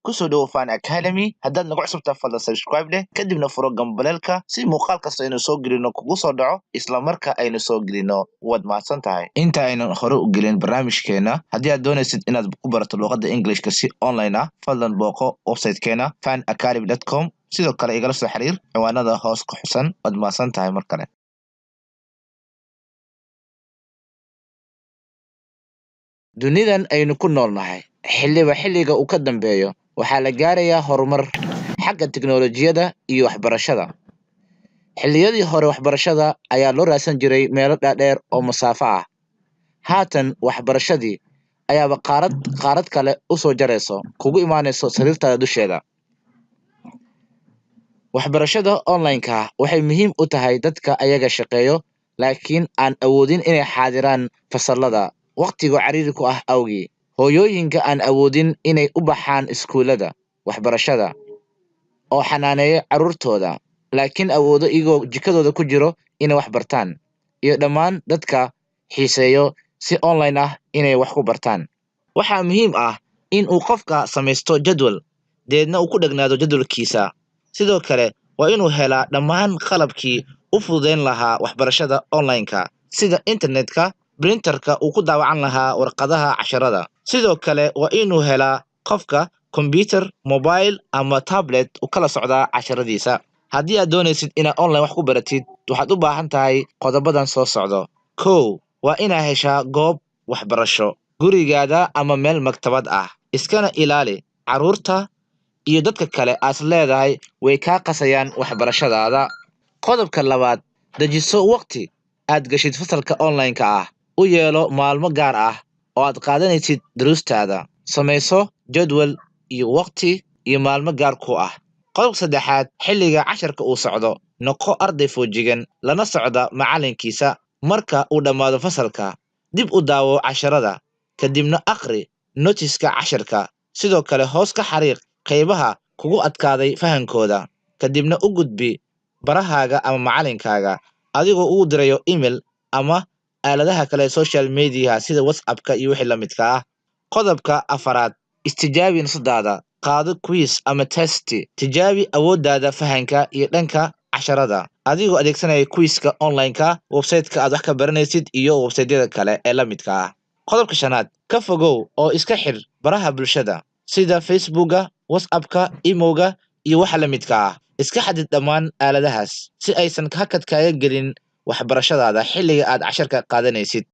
Kusoo dhowo Fan Academy. Haddaad nagu cusubtahay, fadlan subscribe leh, kadibna furo gambaleelka si muuqaal kasta aynu soo gelino kugu soo dhaco isla marka aynu soo gelino. Waad mahadsan tahay. Inta aynan hore u gelin barnaamijkeena, haddii aad doonaysid inaad ku barato luuqadda Englishka si online ah, fadlan booqo websitekeena fanacademy.com. Sidoo kale igala soo xiriir ciwaanada hoos ku xusan. Waad mahadsan tahay mar kale. Dunidan aynu ku noolnahay, xilliba xilliga uu ka dambeeyo waxaa la gaarayaa horumar xagga tiknoolajiyada iyo waxbarashada. Xilliyadii hore waxbarashada ayaa loo raadsan jiray meelo dhaadheer oo masaafo ah. Haatan waxbarashadii ayaaba qaarad qaarad kale u soo jarayso, kugu imaanayso sariirtaada dusheeda. Waxbarashada online-ka waxay muhiim u tahay dadka ayaga shaqeeyo laakiin aan awoodin inay xaadiraan fasallada waqtiga cariiri ku ah awgii, hooyooyinka aan awoodin inay u baxaan iskuulada waxbarashada oo xanaaneeyo carruurtooda laakiin awoodo iyagoo jikadooda ku jiro inay wax bartaan, iyo dhammaan dadka xiiseeyo si online ah inay wax ku bartaan. Waxaa muhiim ah in uu qofka samaysto jadwal, deedna uu ku dhegnaado jadwalkiisa. Sidoo kale waa inuu helaa dhammaan qalabkii u fududeyn lahaa waxbarashada online-ka, sida internetka, printerka uu ku daawacan lahaa warqadaha casharada. Sidoo kale waa inuu helaa qofka computer, mobile ama tablet uu kala socdaa casharadiisa. Haddii aad doonaysid inaad online wax ku baratid, waxaad u baahan tahay qodobadan soo socdo. 1, waa inaa heshaa goob waxbarasho, gurigaada ama meel maktabad ah. Iskana ilaali carruurta iyo dadka kale aas leedahay way kaa qasayaan waxbarashadaada. Qodobka labaad, dejiso waqti aad gashid fasalka online-ka ah. U yeelo maalmo gaar ah oo aad qaadanaysid duruustaada. Samayso jadwal iyo waqti iyo maalmo gaar ku ah. Qodobka saddexaad, xilliga casharka uu socdo, noqo arday foojigan lana socda macalinkiisa. Marka uu dhammaado fasalka, dib u daawo casharada, kadibna aqri notiska casharka. Sidoo kale hoos ka xariiq qaybaha kugu adkaaday fahankooda, kadibna u gudbi barahaaga ama macalinkaaga adigoo ugu dirayo email ama aaladaha kale ee social media sida WhatsApp-ka iyo wixii la midka ah. Qodobka afaraad, istijaabi nafsadaada. Qaado quiz ama test. Tijaabi awooddaada fahanka iyo dhanka casharada adigoo adeegsanaya quizka online-ka, website-ka aad wax ka baranaysid iyo website-yada kale ee la midka ah. Qodobka shanaad, ka fogow oo iska xir baraha bulshada sida Facebooka, WhatsApp-ka, Imowga iyo waxa la midka ah. Iska xadid dhammaan aaladahaas si aysan hakad kaaga gelin waxbarashadaada xilliga aad casharka qaadanaysid.